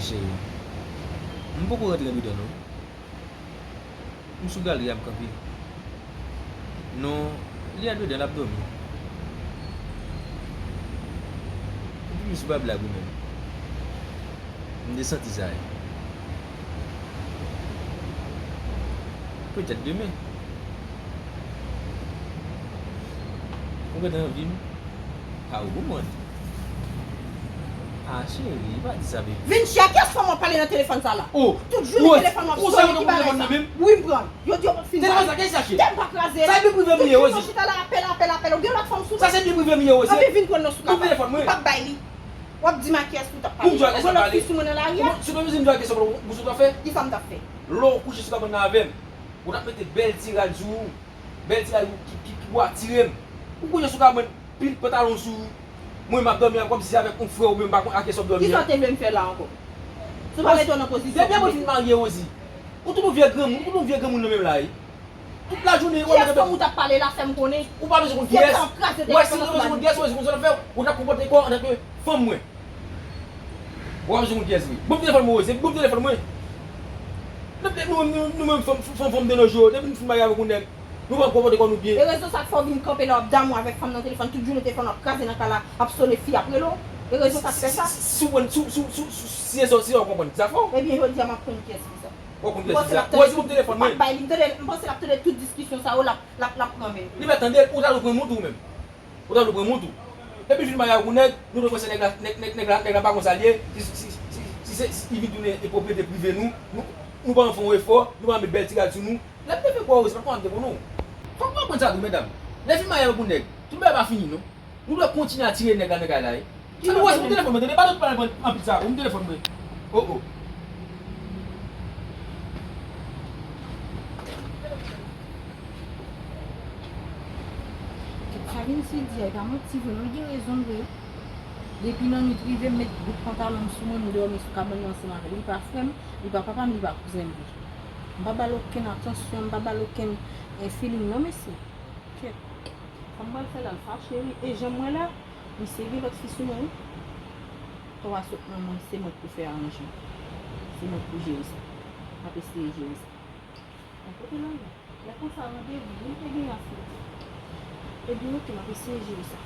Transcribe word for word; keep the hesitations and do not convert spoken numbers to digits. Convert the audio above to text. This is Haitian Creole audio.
Cheri, m poko rantre anndedan non. M sou galri a m kanpe. Non, li anndedan l ap dòmi. Epi misye pa blag ou menm. M te santi sa wi. Petèt demen. Ou gentan anvi m? Pa ou konprann. Ah, cheri, pa di sa, baby. Vin chè, kiyès fanm w ap pale nan telefòn sa la? Oh, tout jounen telefòn w ap sonnen, ki bagay sa? Wi, m pran. Yo di yo p ap fin pale. Telefòn sa, kiyès sa, cheri? Tèt m pa kraze. Sa e byen prive m ye, Rosie. Tout jounen w chita la, apèl, apèl, apèl. Ou gen lòt fanm sou tèt? Sa se byen prive m ye, Rosie. Anben vin pran nan sou kaba. Ou p ap bay li. W ap di m a kiyès ou t ap pale. Ou gen lòt fi sou mwen nan lari a? Si w te bezwen m di w a kiyès ou, ou sot ap fè? Kisa m t ap fè? Lè w kouche sou kabann nan avè m, ou t ap mete bèl ti rad sou ou. Bèl ti rad ki, ki, ki pou atire m. Ou kouche sou kabann, pil pantalon sou ou. Mwen m ap dòmi a, kòmsi se avèk yon frè ou byen m pa konn a kiyès w ap dòmi a. Kisa w te vle m fè la ankò? Si w pa mete w nan pozisyon pou mete. Depi apre w fin marye, Rosie. Ou tout yon vye granmoun, ou tout yon vye granmoun nan menm la, wi. Tout lajounen, ou ap mete. Kiyès fanm ou t ap pale la, fè m konnen? Ou pa bezwen konn kiyès. Ou wè, si ou te bezwen konn kiyès, Rosie, konn sa w t ap fè, ou t ap konpòte kò w antanke fanm mwen. Ou pa bezwen konn kiyès li. Ban m telefòn mwen, Rosie, ban m telefòn mwen. Nou, nou, nou, nou menm fanm, fanm, fanm de nos jours, depi nou fin marye avèk yon nèg, nou pa konpòte kò nou byen. E rezon sa k fè w vin kanpe la, w ap damou avèk fanm nan telefòn, tout jounen telefòn w ap kraze nan kay la, ap sonnen, fi ap rele w? E rezon sa k fè sa? Si, si, si, si, si, si, si, si, si, w konprann ki sa fè w. Ebyen, jodi a m ap konn kiyès ki sa. W ap konn kiyès ki sa. Ou wè si w ap telefòn mwen. M panse l ap tande tout diskisyon sa yo, l ap, l ap, l ap pran men l. Li mèt tande, ou ta dwe pran mont ou menm. Ou ta dwe pran mont ou. Depi l fin marye ak yon nèg, nou dwe panse nèg la, nèg, nèg, nèg la, nèg la pa konn sa l ye. Si, si, si, si, si se, si li vin tounen e pwopriyete prive nou, nou, nou pa fè yon efò, nou pa met bèl ti rad sou nou. Lè m te fè kwa Rosie, pa t konn ap depo non. Fòk nou aprann sa tou, medam. Lè fin marye avèk yon nèg, tout bagay pa fini non. Nou dwe kontinye atire nèg la nan kay la, wi. Sa nou wè sou telefòn mwen, tande, pa nou pale anpil sa, ou m telefòn mwen. Oh, oh. Sa vin si di a, e pa manti vre non, li gen rezon vre. Depi nan nwit rive, m met bout pantalon m sou mwen, m dòmi sou kabann nan ansanm avè l. Li pa frè m, li pa papa m, li pa kouzen m vre. M pa ba l okenn atansyon, m pa ba l okenn, eh, feeling non, mesye. Kèt. Sa m pral fè la, l fache wi. E jan m wè la, misye gen lòt fi sou mwen wi. Tò a sot nan mwen, se mwen k pou fè aranjman. Se mwen k pou jere sa. M ap eseye jere sa. Bon, kote l ale? Lè konsa, randevou wi, m te gen aswè. Ebyen, oke, m ap eseye jere sa.